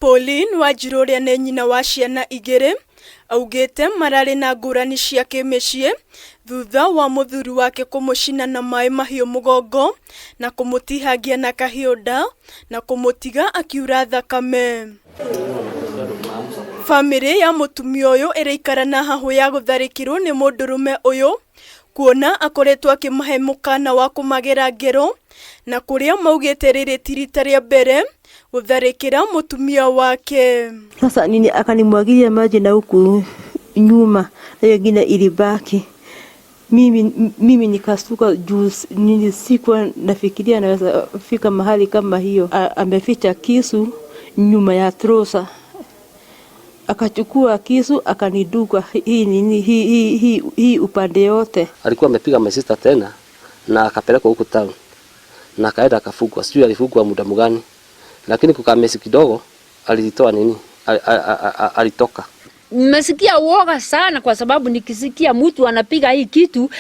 Pauline Wanjiru ũrĩa nĩ nyina wa ciana igĩrĩ augĩte mararĩ na ngũrani cia kĩmĩciĩ thutha wa mũthuri wake kũmũcina na maĩ mahiũ mũgongo na kũmũtihangia na kahiũ nda na kũmũtiga akiura thakame. Bamĩrĩ ya mũtumia ũyũ ĩraikara na hahũ ya gũtharĩkĩrwo nĩ mũndũrũme ũyũ kuona akoretwo akĩmahe mũkana wa kũmagera ngero na kũrĩa maugĩte rĩrĩ ti rita rĩa mbere gũtharĩkĩra mũtumia wake. Sasa nini akanimwagilia maji na huku nyuma na hiyo ingine ilibaki. Mimi nikastuka juu nini, sikuwa nafikiria naweza fika mahali kama hiyo. Ameficha kisu nyuma ya trouser, akachukua kisu akaniduga hii nini hii upande yote. Alikuwa amepiga my sister tena na akapelekwa huku town na akaenda akafungwa, sijui alifungwa muda mgani, lakini kukaa miezi kidogo alitoa nini, alitoka. Nimesikia uoga sana kwa sababu nikisikia mtu anapiga hii kitu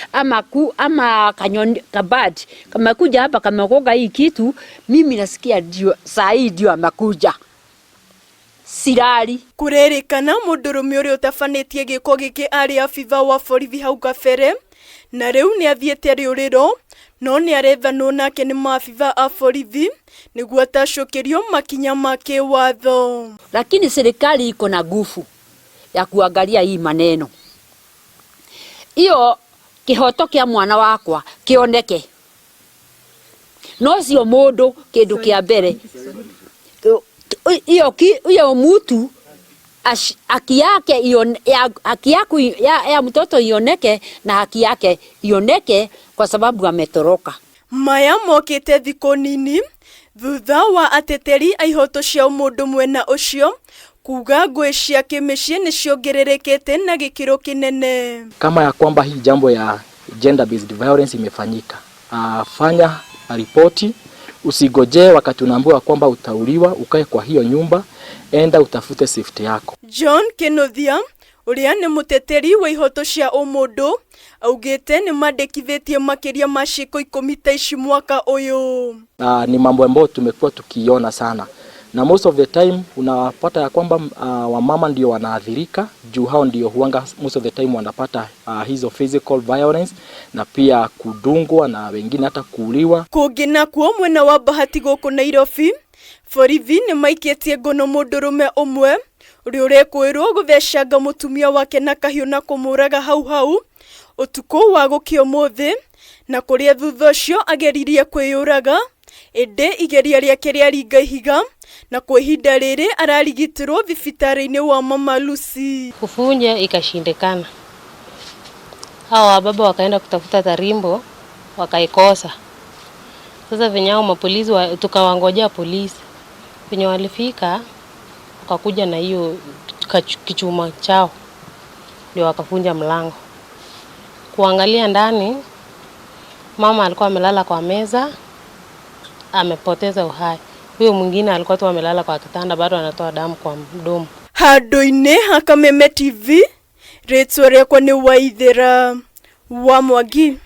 ama kanyoni kabati kamekuja hapa kamegoga hii kitu, mimi nasikia ndio saa hii ndio amekuja silali. Kũrerĩkana mũndũrũme ũrĩa ũtabanĩtie gĩko gĩkĩ arĩ abitha wa borithi hau kabere na rĩu nĩ athiĩte rĩũrĩro no nĩ arethanwo nake nĩ maabitha a borithi nĩguo atacũkĩrio makinya ma kĩwatho. Lakini serikali iko na nguvu ya kuangalia hii maneno, hiyo kihoto kia mwana wakwa kioneke, no sio mundu kindu kia mbere hiyo hiyo mutu haki yake haki yaku ya mtoto ioneke na haki yake ioneke kwa sababu ametoroka. Maya mokĩte thikũ nini thutha wa ateteri a ihoto cia ũmũndũ mwena ũcio kuga ngũĩ cia kĩmĩciĩ nĩ ciongererekete na gĩkĩro kĩnene. Kama ya kwamba hii jambo ya gender based violence imefanyika, fanya ripoti, usigojee wakati unaambiwa kwamba utauliwa ukae kwa hiyo nyumba, enda utafute safety yako. John Kĩnuthia ũrĩa nĩ mũteteri wa ihoto cia ũmũndũ augĩte nĩ mandĩkithĩtie makĩria ma ciĩko 10 ta ici mwaka ũyũ. Ni mambo ambayo tumekuwa tukiona sana na most of the time unapata ya kwamba wamama ndio wanaathirika juu hao ndio huanga most of the time wanapata hizo physical violence na pia kudungwa na wengine hata kuuliwa. Kũngĩ nakuo mwena wa Bahati gũkũ Nairobi, borithi nĩ maikĩtie ngono mũndũrũme ũmwe ũrĩa ũrekũĩrwo gũthecanga mũtumia wake na kahiũ na kũmũraga hau hau ũtukũ wa gũkĩa ũmũthĩ na kũrĩa thutha ũcio ageririe kwĩyũraga ĩndĩ igeria rĩake rĩaringa ihiga na kwa ihinda rĩrĩ ararigitĩrwo thibitarĩ-inĩ wa Mama Lucy. Kufunja ikashindikana, hao wababa wakaenda kutafuta tarimbo wakaikosa. Sasa venye hao mapolisi tukawangojea polisi, venye walifika wakakuja na hiyo kichuma chao ndio wakafunja mlango. Kuangalia ndani, mama alikuwa amelala kwa meza, amepoteza uhai. Huyo mwingine alikuwa tu amelala kwa kitanda, bado anatoa damu kwa mdomo. Handũ-inĩ ha Kameme TV, rĩtwa rĩakwa nĩ Waithera wa Mwangi.